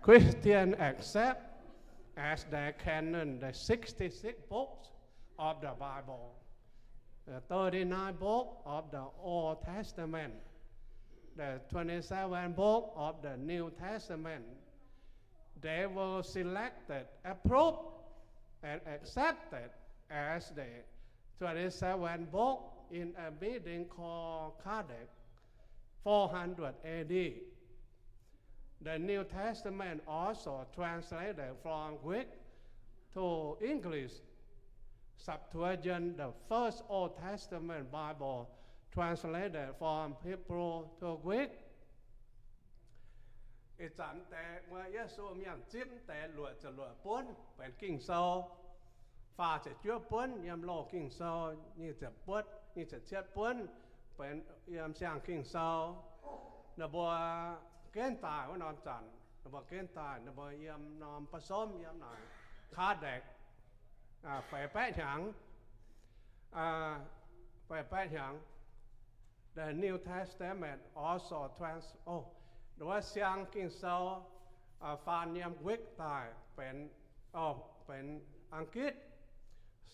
Christians accept as their canon the sixty-six books of the Bible, the thirty-nine books of the Old Testament, the twenty-seven books of the New Testament. They will select it, approve, and accept it as the twenty-seven book in a meeting called Chalcedon, four hundred A D. The New Testament also translated from Greek to English. Septuagint, the first Old Testament Bible translated from Hebrew to Greek. Ih zanc deix wuov Yesu mienh zipv deix luoqc ziepc luoqc buonv benx Ging-Sou, faah ziepc juov buonv yiem loz Ging-Sou, nyic ziepc buonv, nyic ziepc cietv buonv benx yiem siang Ging-Sou. Ninh mbuo genv daaih wuov norm zanc, ninh mbuo genv daaih, ninh mbuo yiem norm ba'somv yiem naaic Chalcedon, feix baeqv hnyangx, feix baeqv hnyangx. The New Testament also trans-, o, wuov siang Ging-Sou faan yiem Greek daaih benx, benx Ang^gitv.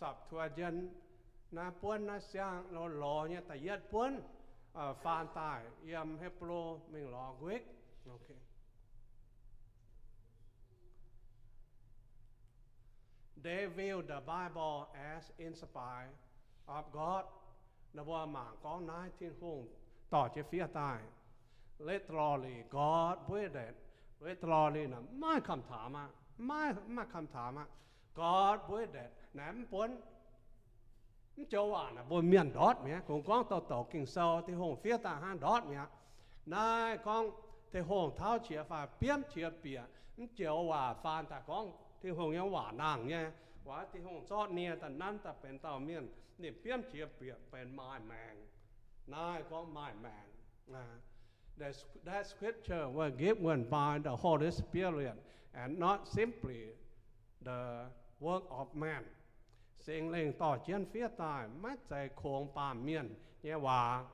Septuagint naaiv buonv, naaiv siang lorz nyei da'yietv buonv faan daaih yiem Hepv^lu mingh lorz Greek. They view the Bible as inspired of God. Ninh mbuo mangc gorngv naaiv Tin-Hungh dorh jienv fiev daaih. Literally, God breathed. Literally naaic maiv คำถาม aqv, maiv, maiv คำถาม aqv. God breathed naaic mv buonv, mv joux waac naaic mbuo mienh ndortv mi'aqv. Kungx gorngv douc douc Ging-Sou Tin-Hungh fiev daaih hnangv ndortv mi'aqv. Naaiv gorngv Tin-Hungh tauv qiex fai biomv qiex bieqc, mv joux waac faan daaih gorngv Tin-Hungh nyei waac nangh nyei, waac Tin-Hungh zorqv nie daaih nanv daaih benx dauh mienh, ninh biomv qiex bieqc benx maaih maengc. Naaiv gorngv maaih maengc. That scripture was given by the Holy Spirit and not simply the work of man. Singx Lingh dorh jienv fiev daaih maiv zeiz kungx baamh mienh nyei waac.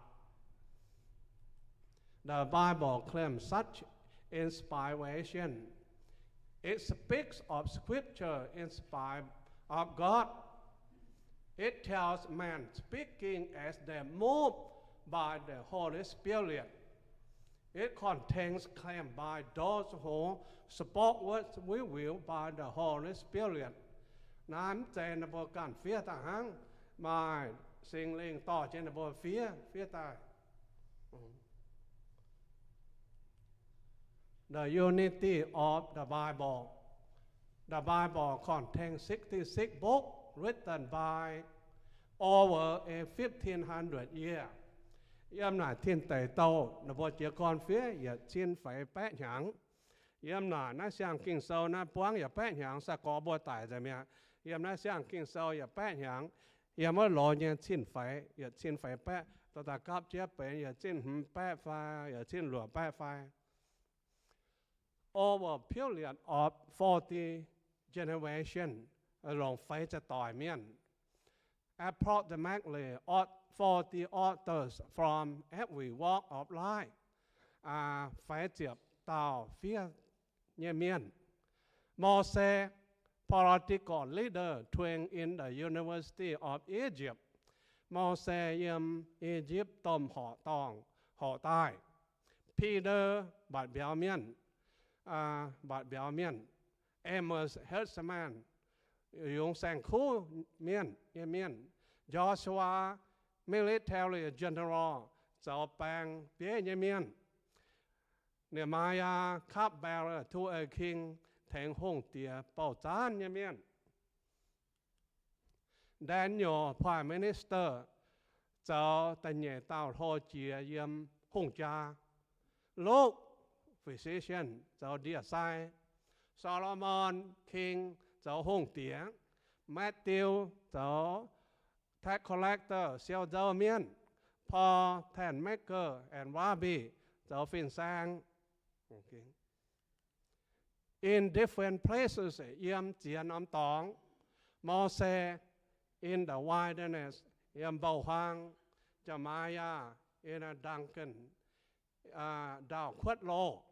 The Bible claims such inspiration. It speaks of scripture inspired of God. It tells men speaking as they moved by the Holy Spirit. It contains claim by those who spoke words revealed by the Holy Spirit. Naaiv mv zeiz ninh mbuo ganh fiev daaih hnangv, maaih Singx Lingh dorh jienv ninh mbuo fiev, fiev daaih. The unity of the Bible. The Bible contains sixty-six books written by over a fifteen hundred year. Yiem naaic Tin Deic Douh ninh mbuo jiez gorn fiev yietc cin feix baeqv hnyangx. Yiem naaic naaiv siang Ging-Sou naaiv buangv yietc baeqv hnyangx, sai-gorx mbuo daic nzengc mi'aqv. Yiem naaiv siang Ging-Sou yietc baeqv hnyangx, yiem wuov loz nyei cin feix, yietc cin feix baeqv, dorh daaih gapv jienv benx yietc cin hmz baeqv fai yietc cin luoqc baeqv fai. Over period of forty generation, longc feix ziepc doic mienh. Approximately forty authors from every walk of life, feix ziepc dauh fiev nyei mienh. Moses, political leader trained in the University of Egypt. Mose yiem I^yipv domh horqc dorngh horqc daaih. Peter, mbatc mbiauz mienh, mbatc mbiauz mienh. Amos, herdsman, yungz saeng-kuv mienh nyei mienh. Joshua, military general, zoux baeng bieiv nyei mienh. Nehemiah, cupbearer to a king, tengx hungh diex bouh zaanv nyei mienh. Daniel, prime minister, zoux da'nyeic dauh hlo jiex yiem hungh jaa. Luke, physician, zoux ndie-sai. Solomon, king, zoux hungh diex. Matthew, zoux tax collector, siou nzou mienh. Paul, tent maker and rabbi, zoux fin-saeng. In different places, yiem ziex norm dorngx. Moses, in the wilderness, yiem mbou-huaang. Jeremiah, in a dungeon, ndau-kuotv loh.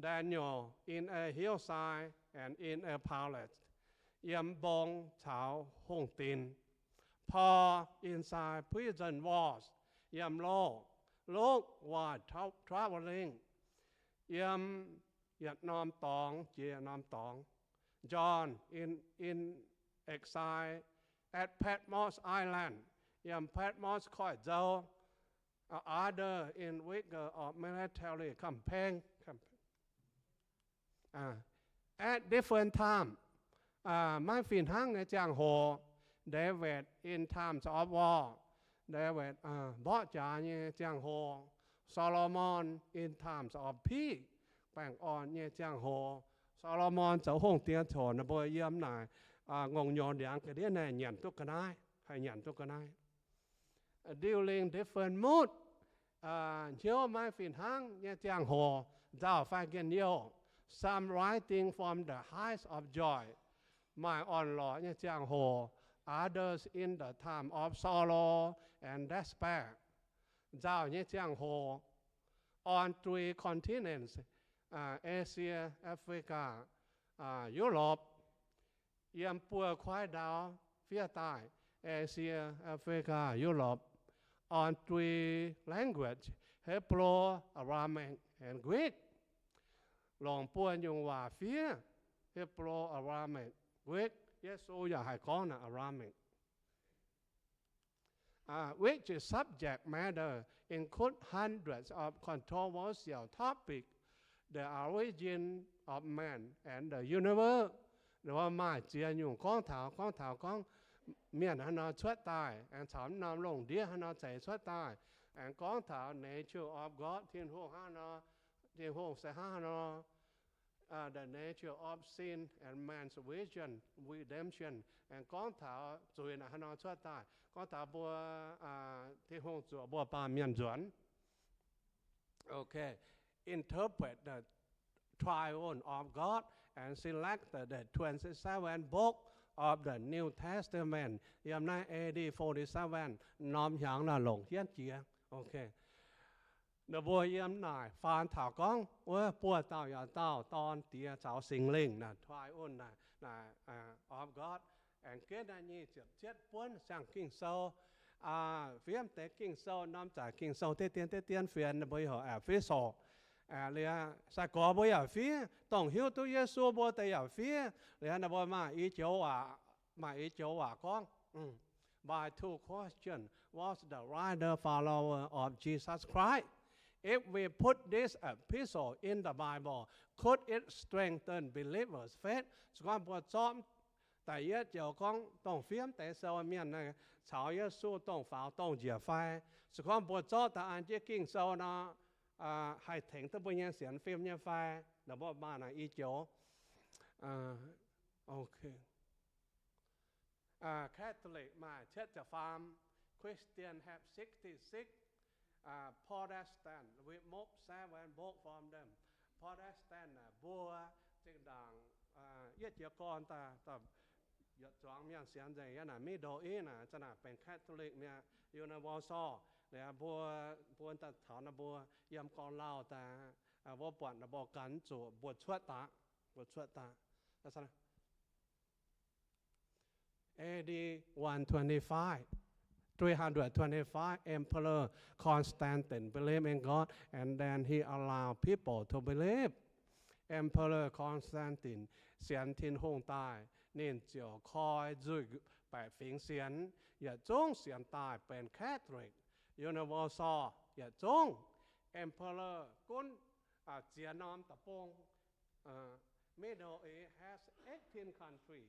Daniel in a hillside and in a palace, yiem mbong caux hungh dinc. Paul inside prison walls, yiem loh. Luke was tra- traveling, yiem yietc norm dorngx jiex norm dorngx. John in, in exile at Patmos Island, yiem Patmos koiv-nzou. Other in vigor of military campaign. At different time, maiv fih hnangv nyei ziangh hoc. David in times of war, David mborqv jaax nyei ziangh hoc. Solomon in times of peace, baengh orn nyei ziangh hoc. Solomon zoux hungh diex coc ninh mbuo yiem naaic ngongh nyouz ndiangx ga'ndiev naaic nyanc duqv ga'naaiv, haih nyanc duqv ga'naaiv. During different mood, hnyouv maiv fih hnangv nyei ziangh hoc, nzauh fai njien-youh. Some rising from the heights of joy, maaih orn-lorqc nyei ziangh hoc. Others in the time of sorrow and despair, nzauh nyei ziangh hoc. On three continents, Asia, Africa, Europe, yiem buo kuaaiv ndau fiev daaih, Asia, Africa, Europe. On three language, Hebrew, Aramaic, and Greek, longc buo nyungc waac fiev, Hebrew, Aramaic, Greek. Yesu yaac haih gorngv naaic Aramaic. Which subject matter include hundreds of controversial topic, the origin of man and the universe. Ninh mbuo maaih ziex nyungc gorngv taux, gorngv taux gorngv mienh haaix nor cuotv daaih, aengx caux mv norm lungh ndiev haaix nor ceix cuotv daaih, aengx gorngv taux nature of God, Tin-Hungh hnangv nor, Tin-Hungh se hnangv nor, the nature of sin and man's vision redemption, aengx gorngv taux zuiz naaic haaix nor cuotv daaih, gorngv taux mbuo, Tin-Hungh zuoqc mbuo baamh mienh nzuonx. Okay, interpret the triune of God and select the twenty-seven book of the New Testament yiem naaiv A D forty-seven norm hnyangx naaic longc hietv jiex. Okay. Ninh mbuo yiem naaic faan taux gorngv wuov buo dauh yaac dauh Dorn, Diex caux Singx Lingh naaic, triune naaic, naaic of God. Aengx ginv naaiv nyic ziepc cietv buonv siang Ging-Sou, fiev deix Ging-Sou, norm zaqc Ging-Sou deix dien deix dien fienx, ninh mbuo heuc Episo. Liuz sai-gorx mbuo yaac fiev, dongh hiuv duqv Yesu mbuo deix yaac fiev. Liuz ninh mbuo maaih i joux waac, maaih i joux waac gorngv, by two question, was the writer follower of Jesus Christ? If we put this epistle in the Bible, could it strengthen believers' faith? Se gorngv mbuo zorqv da'yietv joux gorngv dongh fiev deix sou mienh caux Yesu dongh faaux dongh njiec fai? Se gorngv mbuo zorqv daaih an jienv Ging-Sou nor, haih tengx duqv mbuo nyei sienx fim nyei fai? Ninh mbuo maaih naaic i joux. Catholic maaih cietv ziepc faam, Christian have sixty-six, Protestant remove seven book from them. Protestant naaic mbuo zinh ndaangc yietv jiez gorn daaih, yietc zuangx mienh sienx nzengc yiem naaic Middle East naaic, za'naaic benx Catholic mi'aqv, universal. Liuz mbuo, mbuo daaih taux ninh mbuo yiem gorn lauh daaih, mbuo buatc ninh mbuo ganh zuqc mbuo cuotv daaih, mbuo cuotv daaih. A D one twenty-five, three hundred twenty-five, Emperor Constantine believed in God, and then he allowed people to believe. Emperor Constantine sienx Tin-Hungh daaih, ninh ziouc koi nzuih baeqc fingx sienx, yietc zungv sienx daaih benx Catholic, universal yietc zungv. Emperor gunv ziex norm deic-bung. Middle East has eighteen country.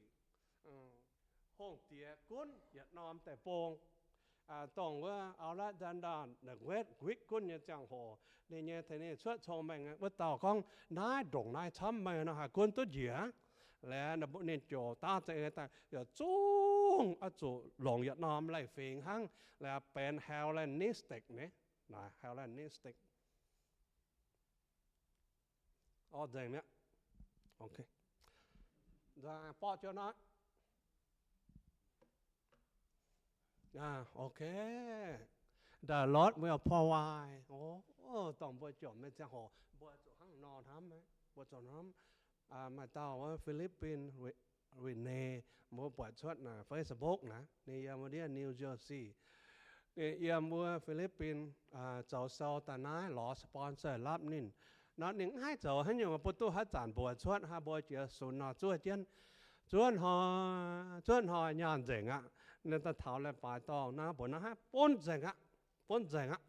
Hungh diex gunv yietc norm deic-bung. Dongh wuov Alexander the Great, Greek gunv nyei ziangh hoc, ninh nyei tengx ninh cuotv cong-mengh wuov dauh gorngv, naaiv ndongc naaiv camv meih nor haih gunv duqv njiec. Liuz ninh ziouc daav za'eix daaih yietc zungv oix zuqc longc yietc norm leiz-fingx hnangv, liuz benx Hellenistic ni, naaiv Hellenistic. Orv nzengc mi'aqv. Borqv jienv naaiv. Okay. The Lord will provide. Dongh mbuo jomc nyei ziangh hoc mbuo zuqc hnangv nor hnamv. Mbuo zoux norm, maaih dauh wuov Philippines, Rene, mbuo buatc cuotv naaic Facebook naaic, ninh yiem wuov ndiev New Jersey. Ninh yiem wuov Philippines zoux sou daaih naaiv lorz sponsor lapv ninh. Nor ninh mv haih zoux haaix nyungc, mbuo duqv haaix zanc mbuox cuotv, haaix mbuo jiex sunx nor zuov jienv, zuov hnoi, zuov hnoi nyaanh nzengc aqv. Ninh daaih taux leiz-baaix dorngh naaiv, mbuox naaiv haaix, bun nzengc aqv, bun nzengc aqv.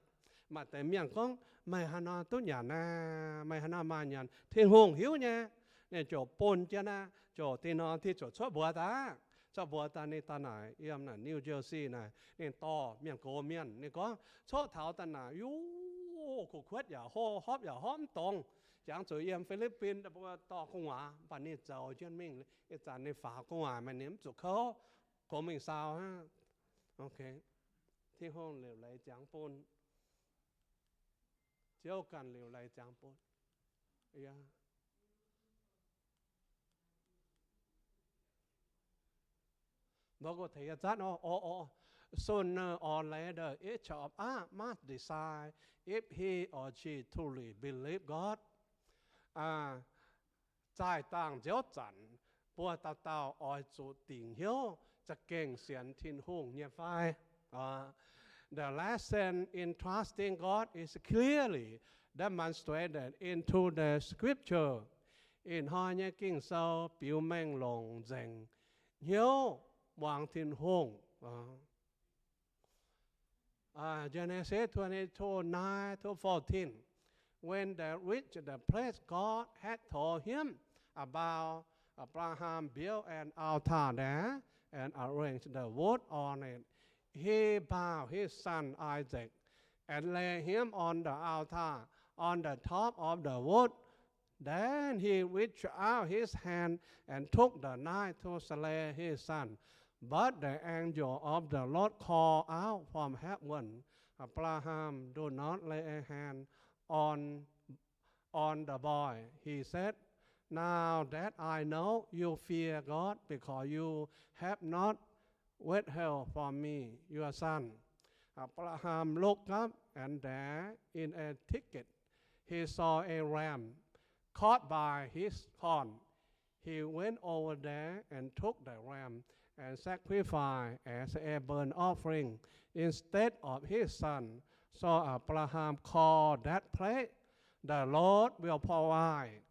Maaih deix mienh gorngv, meih haaix nor duqv nyanc aah? Meih haaix nor maaih nyanc? Tin-Hungh hiuv nyei. Ninh ziouc bun jienv aqv, ziouc tin nor tin ziouc cuotv mbuox daaih, cuotv mbuox daaih ninh daaih naaic yiem naaic New Jersey naaic, ninh dorh mienh gox mienh, ninh gorngv, coqv taux daaih naaic, yie kuv kuotv yaac hopv, hopv yaac hopv mv dongz. Jangx zuqc yiem Philippines mbuo dorh gu'nguaaz, mv baac ninh zoux jienv mingh. Ih zanc ninh faaux gu'nguaaz, maaih ninh mv zuqc kouv, gox mingh saau aqv. Tin-Hungh liuc leiz ziangx bun. Ziouv ganh liuc leiz ziangx bun. Mbuo gorngv tengx yie zatv nor, sooner or later each of us must decide if he or she truly believe God. Zaih dangh nziouv zanc, mbuo dauh dauh oix zuqc dingc hnyouv za'gengh sienx Tin-Hungh nyei fai. The lesson in trusting God is clearly demonstrated into the scripture. Ih hnoi nyei Ging-Sou biux mengh longc nzengc hnyouv muangx Tin-Hungh. Genesis twenty-two, nine to fourteen. When they reached the place God had told him about, Abraham built an altar there and arranged the wood on it. He bound his son Isaac and laid him on the altar on the top of the wood. Then he reached out his hand and took the knife to slay his son. But the angel of the Lord called out from heaven, Abraham, do not lay a hand on, on the boy, he said. Now that I know you fear God because you have not withheld from me your son. Abraham looked up, and there in a thicket he saw a ram caught by his horn. He went over there and took the ram and sacrificed as a burnt offering instead of his son. So Abraham called that place, The Lord will provide.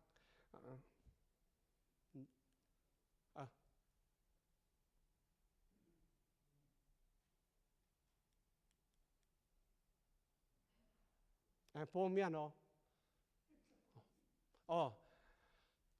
Bun mienh oc.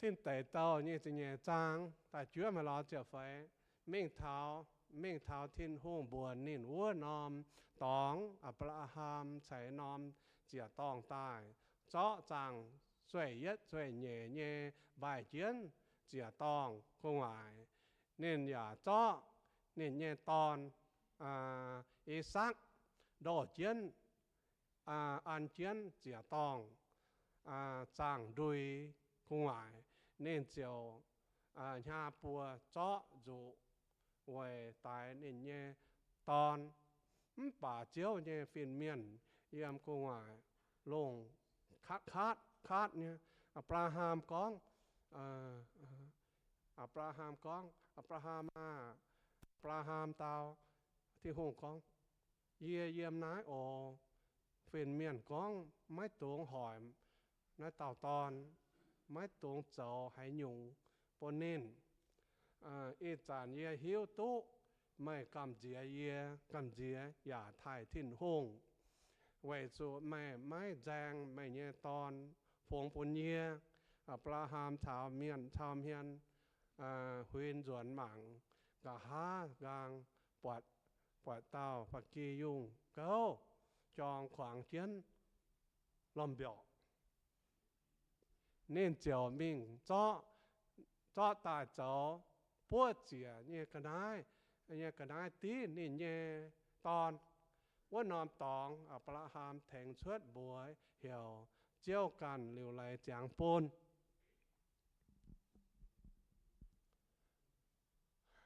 Tin Deic Douh nyic ziepc nyeic zaang da'juov maaih lorz ziepc feix, mingh taux, mingh taux Tin-Hungh mbuox ninh wuov norm dorngx, Apc^laa^ham ceix norm ziec-dorngh daaih, zorqv zaangc zueih yietv zueih nyeic nyei mbaih jienv ziec-dorngh gu'nguaaic. Ninh yaac zorqv ninh nyei dorn, I^sakc, ndoh jienv, an jienv ziec-dorngh zaangc ndui gu'nguaaic. Ninh ziouc hnyaav buo zorqv nzuqc weic daix ninh nyei dorn. Mv baac Ziouv nyei fin-mienh yiem gu'nguaaic lungh kaatv kaatv nyei. Apc^laa^ham gorngv, Apc^laa^ham gorngv, Apc^laa^ham aah! Apc^laa^ham dau, Tin-Hungh gorngv, Yie yiem naaiv oc. Fin-mienh gorngv, Maiv dungx hoic naaiv dauh dorn. Maiv dungx zoux haaix nyungc bun ninh. Ih zanc yie hiuv duqv meih gamh nziex yie, gamh nziex yaac taaih Tin-Hungh, weic zuqc meih maiv nzaeng meih nyei dorn fungx bun yie. Apc^laa^ham caux mienh cau hmien huin nzuonx mangc, nqa'haav nqaang buatc, buatc dauh fa'gi yungh gouv jorng kuangx jienv lomh mbiorqc. Ninh ziouc mingh zorqv, zorqv daaih zoux buov ziec nyei ga'naaiv, nyei ga'naaiv div ninh nyei dorn. Wuov norm dorngx Apc^laa^ham tengx cuotv mbuox heuc Ziouv ganh liuc leiz ziangx bun.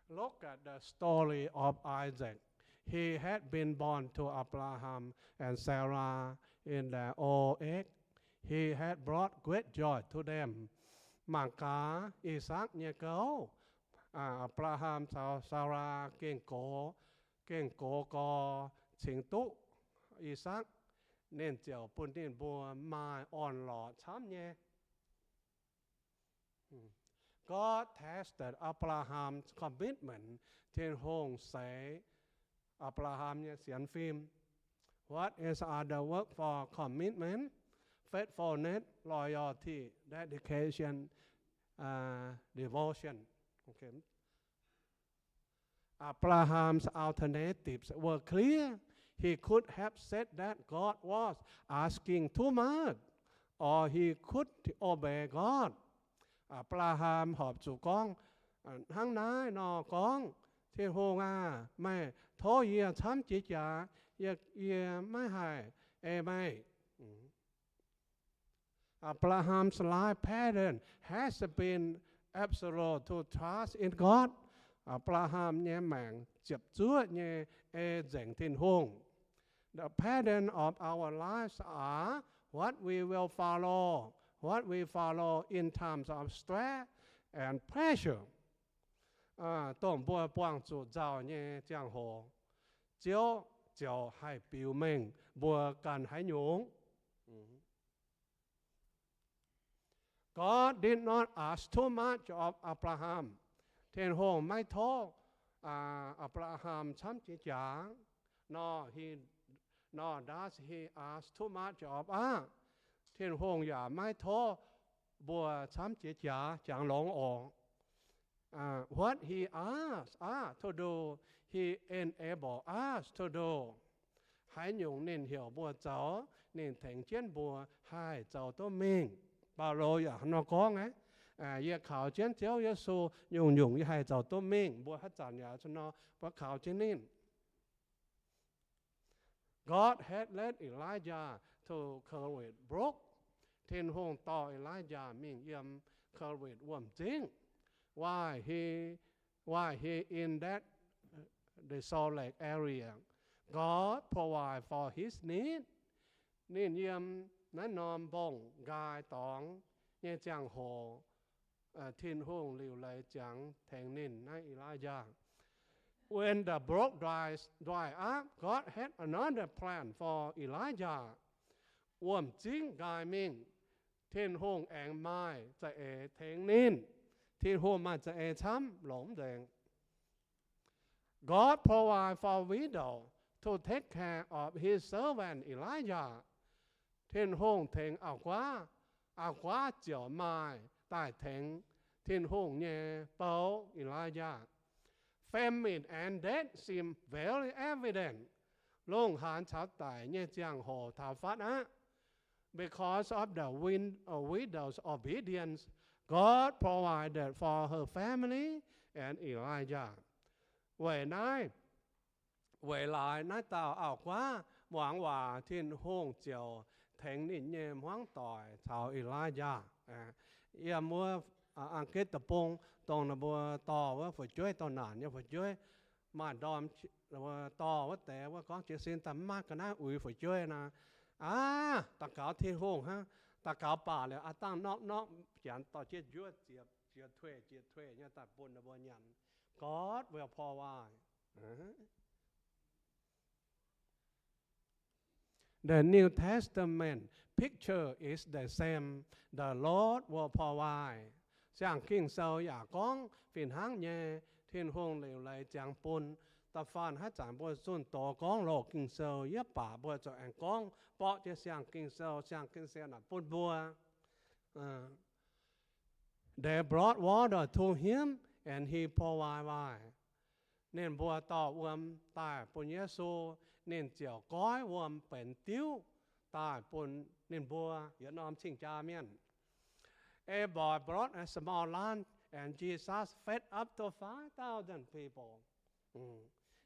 Look at the story of Isaac. He had been born to Abraham and Sarah in their old age. He had brought great joy to them. mangc gaax I^sakc nyei gouv. Apc^laa^ham caux Saalaa gengh gox, gengh gox gorx cingx duqv I^sakc. Ninh ziouc bun ninh mbuo maaih orn-lorqc camv nyei. God tested Abraham's commitment. Tin-Hungh seix Apc^laa^ham nyei sienx fim. What is other word for commitment? Faithfulness, loyalty, dedication, devotion. Abraham's alternatives were clear. He could have said that God was asking too much, or he could obey God. Apc^laa^ham horpc zuqc gorngv hnangv naaiv nor gorngv, Tin-Hungh aah, meih tov yie camv jiex jaax, yie, yie maiv haih ei meih. Abraham's life pattern has been absolute to trust in God. Apc^laa^ham nyei maengc ziepc zuoqv nyei ei nzengc Tin-Hungh. The pattern of our lives are what we will follow, what we follow in times of stress and pressure. Dongh mbuo buangh zuqc nzauh nyei ziangh hoc, Ziouv ziouc haih biux mengh mbuo ganh haaix nyungc. God did not ask too much of Abraham. Tin-Hungh maiv tov Apc^laa^ham camv jiex jaax. Nor he, nor does he ask too much of us. Tin-Hungh yaac maiv tov mbuo camv jiex jaax jangx longx oc. What he asked us to do, he enabled us to do. Haaix nyungc ninh heuc mbuo zoux, ninh tengx jienv mbuo haih zoux duqv mingh. Baulo yaac hnangv nor gorngv aqv, Yie kaux jienv Ziouv Yesu, nyungc-nyungc yie haih zoux duqv mingh. Mbuo haaix zanc yaac hnangv nor, mbuo kaux jienv ninh. God had led Elijah to Kerith Brook. Tin-Hungh dorh Elijah mingh yiem Kerith Wuom-Zingv. While he, while he in that desolate area, God provide for his need. Ninh yiem naaiv norm mbong-nqaai dorngx nyei ziangh hoc, Tin-Hungh liuc leiz ziangx tengx ninh naaiv Elijah. When the brook dries, dry up, God had another plan for Elijah. Wuom-Zingv nqaai mingh, Tin-Hungh aengx maaih za'eix tengx ninh. Tin-Hungh maaih za'eix camv longc mv nzengc. God provide for widow to take care of his servant Elijah. Tin-Hungh tengx auv-guaav, auv-guaav ziouc maaih daaih tengx Tin-Hungh nyei bou Elijah. Famine and death seem very evident. Lungh haanz caux daic nyei ziangh hoc taux fatv aqv. Because of the win-, uh, widow's obedience, God provided for her family and Elijah. Weic naaiv, weic laaix naaiv dauh auv-guaav muangx waac, Tin-Hungh ziouc tengx ninh nyei hmuangv doic caux Elijah. Yiem wuov An^gitv Deic-Bung, dongh ninh mbuo dorh wuov fu'jueiv, dorh naanc nyei fu'jueiv, maaih ndorm dorh wuov deix wuov gorngv jiez sin daaih maiv maaih ga'naaiv uix fu'jueiv nor, aav, daux gaux Tin-Hungh hnangv. Daux gaux baac liuz, aav dangh norqv norqv janx dorh jienv njuov ziec, jiex tueiv jiex tueiv nyei daaih bun ninh mbuo nyanc. God will provide. The New Testament picture is the same. The Lord will provide. Siang-Ging-Sou yaac gorngv fih hnangv nyei, Tin-Hungh liuc leiz ziangx bun. Da'faanh haaix zanc mbuo zunh doz gorngv loz Ging-Sou, yie baac mbuo ziouc aengx gorngv borqv jienv Siang-Ging-Sou, Siang-Ging-Sou naaic bun mbuo. They brought water to him and he provided wine. Ninh mbuo dorh wuom daaih bun Yesu, ninh ziouc goiv wuom benx diuv daaih bun ninh mbuo yietc norm cing-jaa mienh. A boy brought a small lunch and Jesus fed up to five thousand people.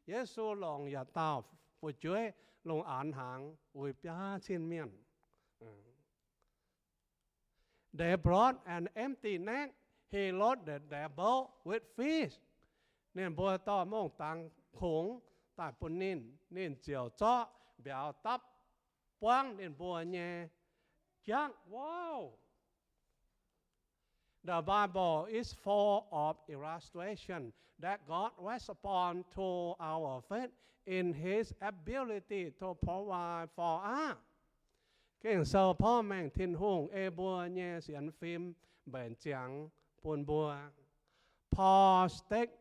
Yesu longc yietc dauh fu'jueiv lungh aanx hnaangx uix biaa cin mienh. They brought an empty net. He loaded their boat with fish. Ninh mbuo dorh mongh dangx kungx daaih bun ninh, ninh ziouc zorqv mbiauz dapv buangv ninh mbuo nyei jangv. Wow! The Bible is full of illustration that God responds to our faith in His ability to provide for us. Ging-Sou porv mengh Tin-Hungh ei mbuo nyei sienx fim mbenc ziangx bun mbuo. Paul staked,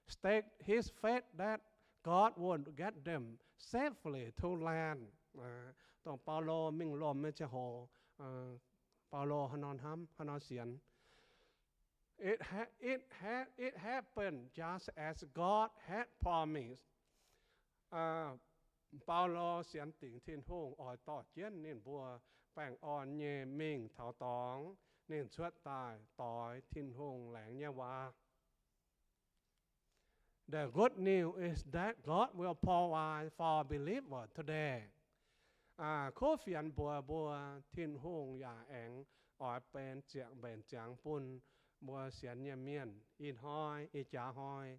staked his faith that God would get them safely to land. Dongh Baulo mingh Lomc nyei ziangh hoc, Baulo haaix nor hnamv, haaix nor sienx? It ha, it ha, it happened just as God had promised. Baulo sienx dingc Tin-Hungh oix dorh jienv ninh mbuo baengh orn nyei mingh taux dorngx ninh cuotv daaih doix Tin-Hungh laengz nyei waac. The good news is that God will provide for believers today. Kuv fienx mbuox mbuo, Tin-Hungh yaac aengx oix benx ziangx, mbenc ziangx bun mbuo sienx nyei mienh ih hnoi, ih jaax hnoi.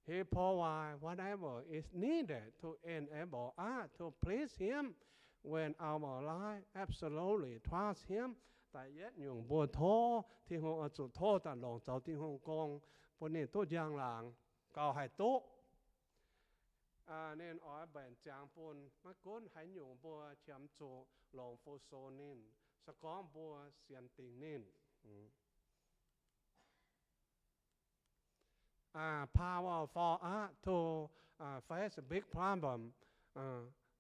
He provide whatever is needed to enable us to please Him when our life absolutely trust Him. Da'yietv nyungc mbuo tov Tin-Hungh oix zuqc tov daaih longc zoux Tin-Hungh gong bun ninh duqv njang laangc gauh haih duqv. Ninh oix mbenc ziangx bun maiv gunv haaix nyungc mbuo qiemx zuqc longc fu-sux ninh, se gorngv mbuo sienx dingc ninh. Power for us to face big problem.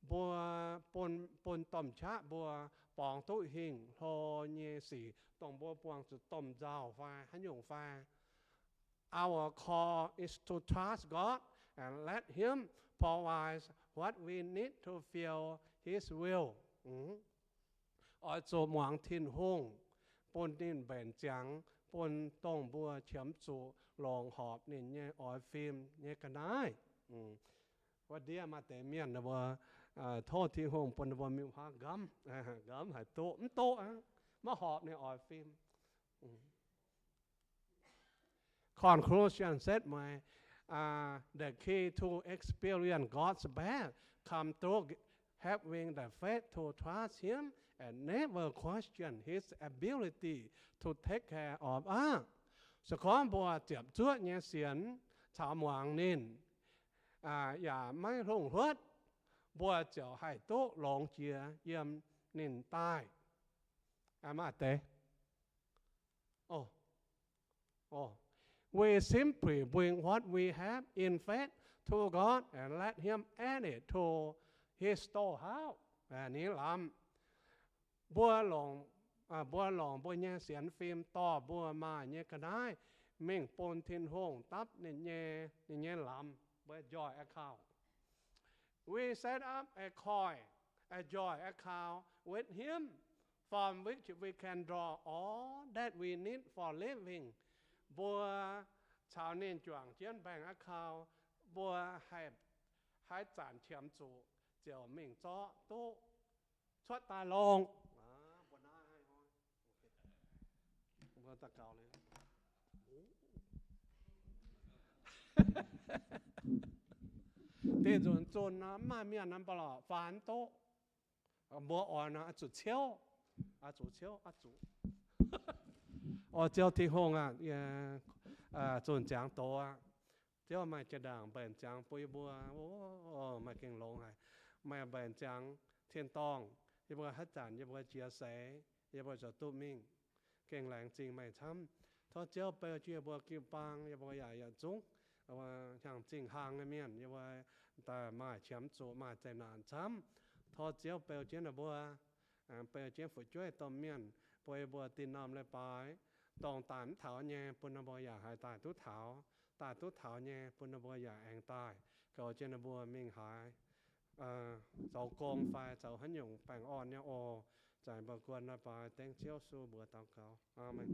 Mbuo bun, bun domh qaqv mbuo borngz duqv hingh hlo nyei sic, dongh mbuo buangh zuqc domh nzauh fai haaix nyungc fai. Our call is to trust God and let Him provide what we need to fill His will. Oix zuqc muangx Tin-Hungh, bun ninh mbenc ziangx bun dongh mbuo qiemx zuqc longc horpc ninh nyei oix fim nyei ga'naaiv. Wuov ndiev maaih deix mienh mbuo tov Tin-Hungh bun ninh mbuo mingh huaav nqamv, nqamv haaix duqv mv duqv aqv, maiv horpc ninh oix fim. Conclusion said, the key to experience God's best come through having the faith to trust Him and never question His ability to take care of us. Se gorngv mbuo ziepc zuoqv nyei sienx caux muangx ninh, yaac maiv hlungh hluotv, mbuo ziouc haih duqv longx jiex yiem ninh daaih. Maaih deix We simply bring what we have in faith to God and let Him add it to His storehouse. Ninh lamz, mbuo longc, mbuo longc mbuo nyei sienx fim dorh mbuo maaih nyei ga'naaiv mingh bun Tin-Hungh dapv ninh nyei, ninh nyei lamz, mbuo joint account. We set up a coin, a joint account with Him, from which we can draw all that we need for living. Mbuo caux ninh juangc jienv bank account, mbuo haih, haaix zanc qiemx zuqc ziouc mingh zorqv duqv cuotv daaih longc. Mbuo daux gaux liuz, dih nzunc zunh nor mv maaih mienh nor mv baac lorqc faanx duqv. Mbuo oix nor oix zuqc ciouv, oix zuqc ciouv, oix zuqc. O Ziouv Tin-Hungh aac, zunh ziangx doz aqv. Ziouv maaih jiex ndaangc mbenc ziangx bun yie mbuo, maaih gengh longx haic. Maaih mbenc ziangx tin-dorngh, yie mbuo haaix zanc yie mbuo jiex seix, yie mbuo ziouc duqv mingh. Gengh laengz zingh meih camv. Tov Ziouv beu jienv yie mbuo jiu-baang, yie mbuo yaac yietc zungv hnyangx-zingh hlang nyei mienh, yie mbuo daaih maaih qiemx zuqc, maaih zeqc naanc camv. Tov Ziouv beu jienv ninh mbuo, beu jienv fu'jueiv domh mienh, bun yie mbuo dinh norm leiz-baaix, dongh daaih mv taux nyei bun ninh mbuo yaac haih daaih duqv taux, daaih duqv taux nyei bun ninh mbuo yaac aengx daaih goux jienv ninh mbuo mingh haaix, zoux gong fai zoux haaix nyungc baengh orn nyei oc. Zanc mbuo guon leiz-baaix dengv Ziouv Yesu mbuox daux gaux. Aamen.